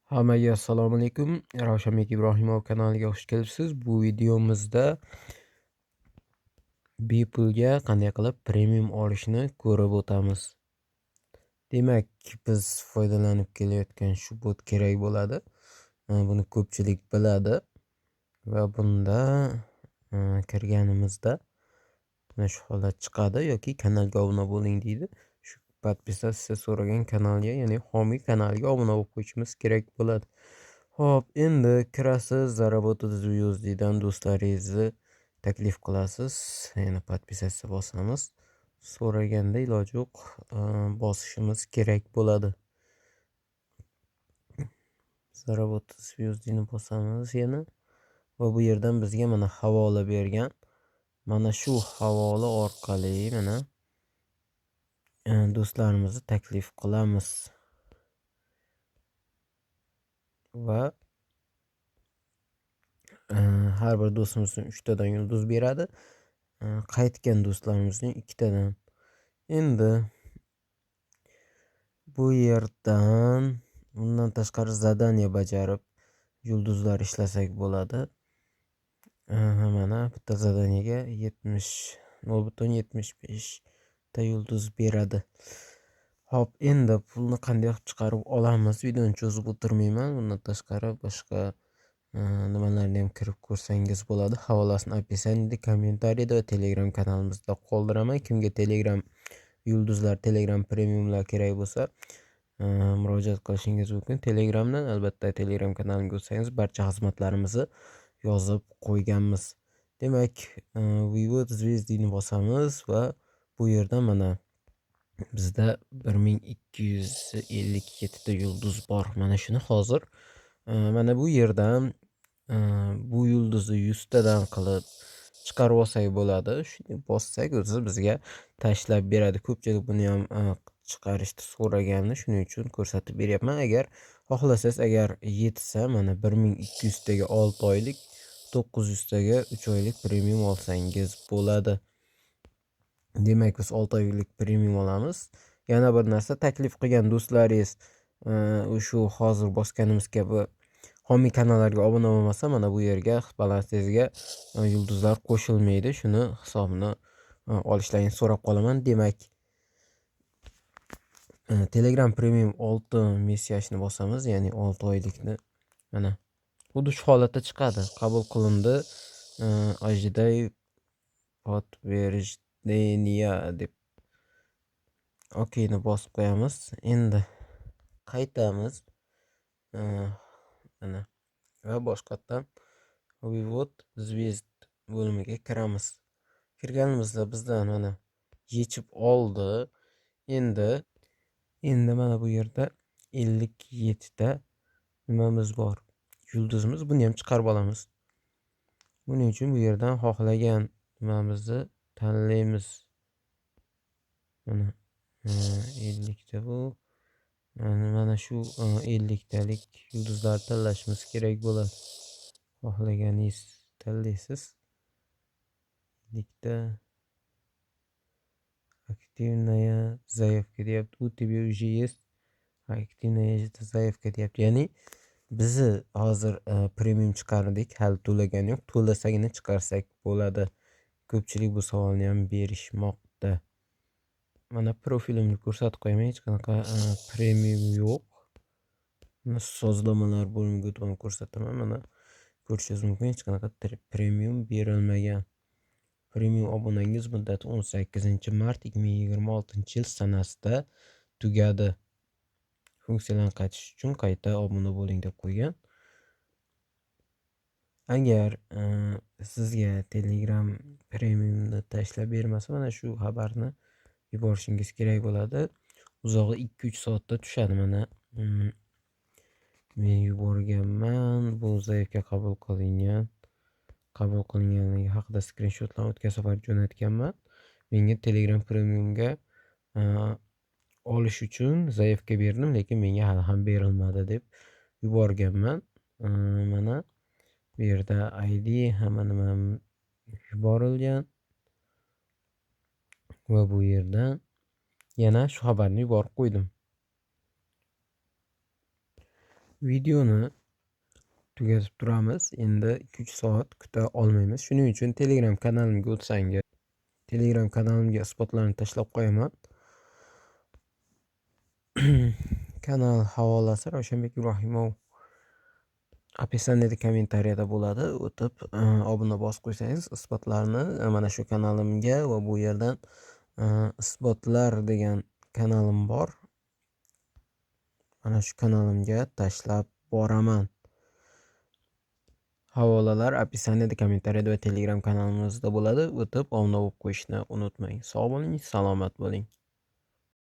Hammaga assalomu alaykum. Ravshanbek Ibrohimov kanaliga xush kelibsiz. Bu videomizda bepulga qanday qilib premium olishni ko'rib o'tamiz. Demak, biz foydalanib kelayotgan shu bot kerak bo'ladi. Buni ko'pchilik biladi va bunda kirganimizda mana shu holat chiqadi yoki kanalga obuna bo'ling deydi. Shu подписаться so'ragan kanalga, ya'ni homiy kanaliga obuna bo'lib qo'yishimiz kerak bo'ladi. Xo'p, endi kirasiz, заработать звездыдан do'stlaringizni taklif qilasiz. Yana подписаться bosamiz. So'raganda iloji yo'q, bosishimiz kerak bo'ladi. Заработать звездыni bosamiz yana va bu yerdan bizga mana havola bergan. Mana shu havola orqali mana do'stlarimizni taklif qilamiz va har bir do'stimizdan 3 tadan yulduz beradi. Qaytgan do'stlarimizning 2 tadan. Endi bu yerdan bundan tashqari zadaniya bajarib yulduzlar ishlasak bo'ladi. Mana bitta zadaniyaga 0.75 ta yulduz beradi. Xo'p, endi pulni qanday qilib chiqarib olamiz? Videoni cho'zib o'tirmayman. Bundan tashqari boshqa nimalarni ham kirib ko'rsangiz bo'ladi. Havolasini описаниеda, kommentariyada va Telegram kanalimizda qoldiraman. Kimga Telegram yulduzlar, Telegram premiumlar kerak bo'lsa, murojaat qilishingiz mumkin Telegramdan. Albatta Telegram kanalimga o'tsangiz barcha xizmatlarimizni yozib qo'yganmiz. Demak, Вывод звездыni bosamiz va bu yerda mana bizda 1257 ta yulduz bor. Mana shuni hozir mana bu yerdan bu yulduzni 100 tadan qilib chiqarib olsak bo'ladi. Shuni bossak o'zi bizga tashlab beradi. Ko'pchilik buni ham chiqarishni so'ragandi. Shuning uchun ko'rsatib beryapman. Agar xohlasangiz, agar yetsa, mana 1200 taga 6 oylik, 900 taga 3 oylik premium olsangiz bo'ladi. Demak, biz 6 oylik premium olamiz. Yana bir narsa, taklif qilgan do'stlaringiz shu hozir bosganimiz kabi homiy kanallarga obuna bo'lmasa, mana bu yerga balansingizga yulduzlar qo'shilmaydi. Shuni hisobini olishlaringizni so'rab qolaman. Demak, Telegram premium 6 месячni bosamiz, ya'ni 6 oylikni. Mana xuddi shu holatda chiqadi. Qabul qilindi. Ожидай подтверждения deb okeyni bosib qo'yamiz. Endi qaytamiz. Mana va boshqatdan вывод звезд bo'limiga kiramiz. Kirganimizda bizdan mana yechib oldi. Endi mana bu yerda 57 ta nimamiz bor? Yulduzimiz. Buni ham chiqarib olamiz. Buning uchun bu yerdan xohlagan nimamizni tanlaymiz. Mana 50 ta bu. Mana shu 50 talik yulduzlarni tanlashimiz kerak bo'ladi. Xohlaganingiz tanlaysiz. 50 ta активная заявка deyapti. У тебя уже есть активная заявка deyapti. Ya'ni bizni hozir premium chiqardik, hali to'lagani yo'q. To'lasagina chiqarsak bo'ladi. Ko'pchilik bu savolni ham berishmoqda. Mana profilimni ko'rsatib qo'yaman. Hech qanaqa premium yo'q. Mana sozlamalar bo'limiga o'tib ham ko'rsataman. Mana ko'rishingiz mumkin, hech qanaqa premium berilmagan. Premium obunangiz muddati 18 mart 2026-yil sanasida tugadi. Funksiyalarni qaytish uchun qayta obuna bo'ling deb qo'ygan. Agar sizga Telegram premiumni tashlab bermasa, mana shu xabarni yuborishingiz kerak bo'ladi. Uzog'i 2-3 soatda tushadi mana. Men yuborganman. Bu заявка qabul qilingan. Qabul qilinganligi haqida skrinshotlarni o'tgan safar jo'natganman. Menga Telegram premiumga olish uchun заявка berdim, lekin menga hali ham berilmadi deb yuborganman. Mana bu yerda ID hamma nimam yuborilgan. Va bu yerdan yana shu xabarni yuborib qo'ydim. Videoni tugatib turamiz. Endi 2-3 soat kuta olmaymiz. Shuning uchun Telegram kanalimga o'tsangiz, Telegram kanalimga isbotlarni tashlab qo'yaman. Kanal havolasi Ravshanbek Ibrohimov описаниеda, kommentariyada bo'ladi. O'tib obuna bosib qo'ysangiz, isbotlarni mana shu kanalimga va bu yerdan isbotlar degan kanalim bor. Mana shu kanalimga tashlab boraman. Havolalar описаниеda, kommentariyada va Telegram kanalimizda bo'ladi. O'tib obuna bo'lib qo'yishni unutmang. Sog' bo'ling, salomat bo'ling.